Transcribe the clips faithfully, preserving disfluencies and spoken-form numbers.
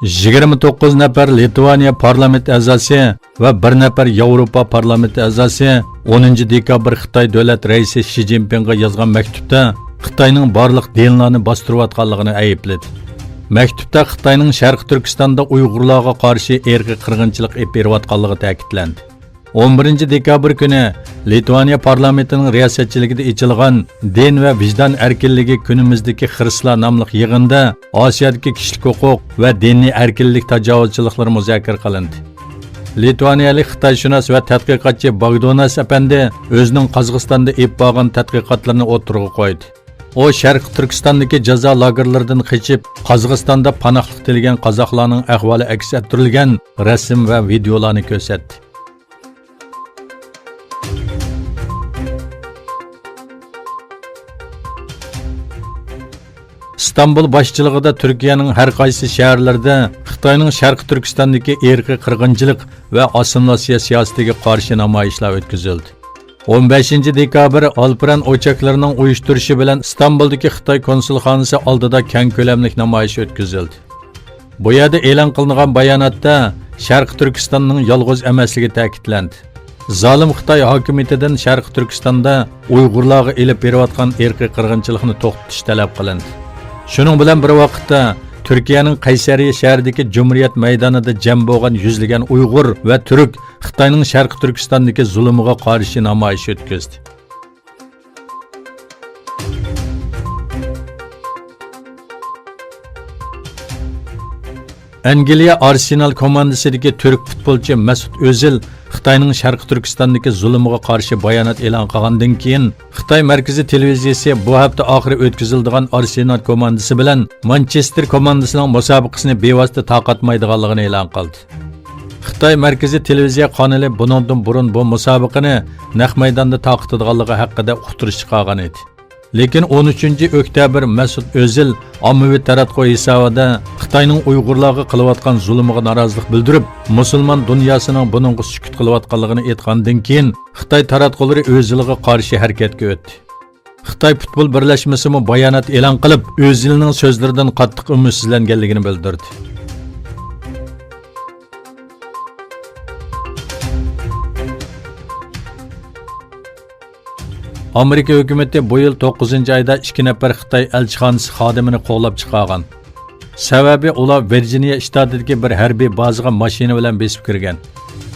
يىگىرمە توققۇز نەپەر لىتۋانىيە پارلامېنت ئەزاسى ۋە بىر نەپەر ياۋروپا پارلامېنت ئەزاسى ئونىنچى دېكابىر خىتاي دۆلەت رەئىسى شى جىنپىڭغا يازغان مەكتۇپتا خىتاينىڭ بارلىق دىنلارنى باستۇرۇۋاتقانلىقىنى ئەيىبلىدى. مەكتۇپتا خىتاينىڭ شەرقىي تۈركىستاندا ئۇيغۇرلارغا قارشى ئىرقىي قىرغىنچىلىق ئېلىپ بېرىۋاتقانلىقى تەكىتلەندى. ئون بىرىنچى دېكابىر كۈنى لىتۋانىيە پارلامېنتىنىڭ رىياسەتچىلىكىدە ئېچىلغان دىن ۋە ۋىجدان ئەركىنلىكى كۈنىمىزدىكى خىرىسلار ناملىق يىغىندا ئاسىيادىكى كىشىلىك ھوقۇق ۋە دىنىي ئەركىنلىك تاجاۋۇزچىلىقلىرى مۇزاكىرە قىلىندى. لىتۋانىيەلىك خىتايشۇناس ۋە تەتقىقاتچى باگدوناس ئەپەندى ئۆزىنىڭ قازاقىستاندا ئېلىپ بارغان تەتقىقاتلىرىنى ئوتتۇرىغا قويدى. ئۇ شەرقىي تۈركىستاندىكى جازا لاگېرلىرىدىن قېچىپ، قازاقىستاندا پاناھلىق تىلىگەن قازاقلارنىڭ ئەھۋالى ئەكس ئەتتۈرۈلگەن رەسىم ۋە ۋىدېئولارنى كۆرسەتتى. ئىستانبۇل باشچىلىقىدا تۈركىيەنىڭ ھەر قايسى شەھەرلىرىدە خىتاينىڭ شەرقىي تۈركىستاندىكى ئىرقىي قىرغىنچىلىق ۋە ئاسسىمىلياتسىيە سىياسىتىگە قارشى نامايىشلار ئۆتكۈزۈلدى. ئون بەشىنچى دېكابىر ئالپىران ئوچاكلىرىنىڭ ئۇيۇشتۇرۇشى بىلەن ئىستانبۇلدىكى خىتاي كونسۇلخانىسى ئالدىدا كەڭ كۆلەملىك نامايىش ئۆتكۈزۈلدى. بۇ يەردە ئېلان قىلىنغان باياناتتا شەرقىي تۈركىستاننىڭ يالغۇز ئەمەسلىكى تەكىتلەندى. زالىم خىتاي ھاكىمىيىتىدىن شەرقىي تۈركىستاندا ئۇيغۇرلارغا ئېلىپ بېرىۋاتقان ئىرقىي قىرغىنچىلىقنى توختىتىش تەلەپ قىلىندى. شۇنىڭ بىلەن بىر ۋاقىتتا، تۈركىيەنىڭ قەيسەرىيە شەھىرىدىكى جۇمھۇرىيەت مەيدانىدا جەم بولغان يۈزلىگەن ئۇيغۇر ۋە تۈرك خىتاينىڭ شەرقىي تۈركىستاندىكى زۇلۇمىغا قارشى نامايىش ئۆتكۈزدى. ئەنگلىيە ئارسېنال كوماندىسىدىكى تۈرك پۇتبولچى مەسۇت ئۆزىل خىتاينىڭ شەرقىي تۈركىستاندىكى زۇلۇمىغا قارشى بايانات ئېلان قىلغاندىن كېيىن، خىتاي مەركىزىي تېلېۋىزىيىسى بۇ ھەپتە ئاخىرى ئۆتكۈزۈلىدىغان ئارسېنال كوماندىسى بىلەن مانچېستېر كوماندىسىنىڭ مۇسابىقىسىنى بىۋاسىتە تارقاتمايدىغانلىقىنى ئېلان قىلدى. خىتاي مەركىزىي تېلېۋىزىيە قانىلى بۇنىڭدىن بۇرۇن بۇ مۇسابىقىنى نەق مەيداندا تارقىتىدىغانلىقى ھەققىدە ئۇقتۇرۇش چىقارغان ئىدى. لېكىن ئون ئۈچىنچى ئۆكتەبىر مەسۇت ئۆزىل ئاممىۋى تاراتقۇ ھېسابىدا خىتاينىڭ ئۇيغۇرلارغا قىلىۋاتقان زۇلۇمىغا نارازىلىق بىلدۈرۈپ، مۇسۇلمان دۇنياسىنىڭ بۇنىڭغا سۈكۈت قىلىۋاتقانلىقىنى ئېيتقاندىن كېيىن، خىتاي تاراتقۇلىرى ئۆزىلىغا قارشى ھەرىكەتكە ئۆتتى. خىتاي پۇتبول بىرلەشمىسىمۇ بايانات ئېلان قىلىپ، ئۆزىلنىڭ سۆزلىرىدىن قاتتىق ئۈمىدسىزلەنگەنلىكىنى بىلدۈردى. ئامېرىكا ھۆكۈمىتى بۇ يىل توققۇزىنچى ئايدا ئىككى نەپەر خىتاي ئەلچىخانىسى خادىمىنى قوغلاپ چىقارغان. سەۋەبى، ئۇلار ۋىرجىنىيە شتاتىدىكى بىر ھەربىي بازىغا ماشىنا بىلەن بېسىپ كىرگەن.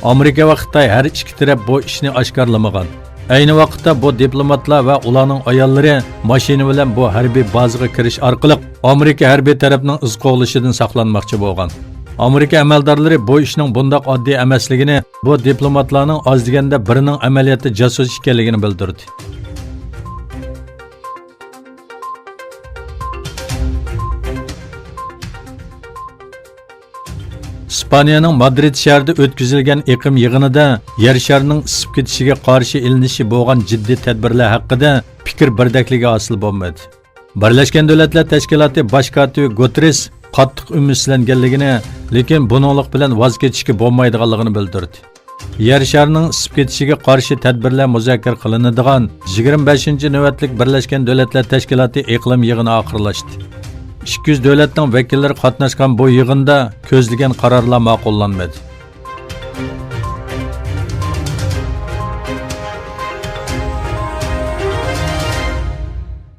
ئامېرىكا ۋە خىتاي ھەر ئىككى تەرەپ بۇ ئىشنى ئاشكارىلىمىغان. ئەينى ۋاقىتتا بۇ دىپلوماتلار ۋە ئۇلارنىڭ ئاياللىرى ماشىنا بىلەن بۇ ھەربىي بازىغا كىرىش ئارقىلىق ئامېرىكا ھەربىي تەرەپنىڭ ئىز قوغلىشىدىن ساقلانماقچى بولغان. ئامېرىكا ئەمەلدارلىرى بۇ ئىشنىڭ بۇنداق ئاددىي ئەمەسلىكىنى، بۇ دىپلوماتلارنىڭ ئاز دېگەندە بىرىنىڭ ئەمەلىيەتتە جاسۇس ئىكەنلىكىنى بىلدۈردى. ئىسپانىيەنىڭ مادرىد شەھىرىدە ئۆتكۈزۈلگەن ئېقىم يىغىنىدا يەر شارىنىڭ ئىسسىپ كېتىشىگە قارشى ئېلىنىشى بولغان جىددىي تەدبىرلەر ھەققىدە پىكىر بىردەكلىكى ھاسىل بولمىدى. بىرلەشكەن دۆلەتلەر تەشكىلاتى باش كاتىپى گۇتېررېس قاتتىق ئۈمىدسىزلەنگەنلىكىنى، لېكىن بۇنىڭلىق بىلەن ۋاز كېچىشكە بولمايدىغانلىقىنى بىلدۈردى. يەر شارىنىڭ ئىسسىپ كېتىشىگە قارشى تەدبىرلەر مۇزاكىرە قىلىنىدىغان يىگىرمە بەشىنچى نۆۋەتلىك بىرلەشكەن دۆلەتلەر تەشكىلاتى ئىقلىم يىغىنى ئاخىرلاشتى. ئىككى يۈز دۆلەتنىڭ ۋەكىللىرى قاتناشقان بۇ يىغىندا كۆزلىگەن قارارلار ماقۇللانمىدى.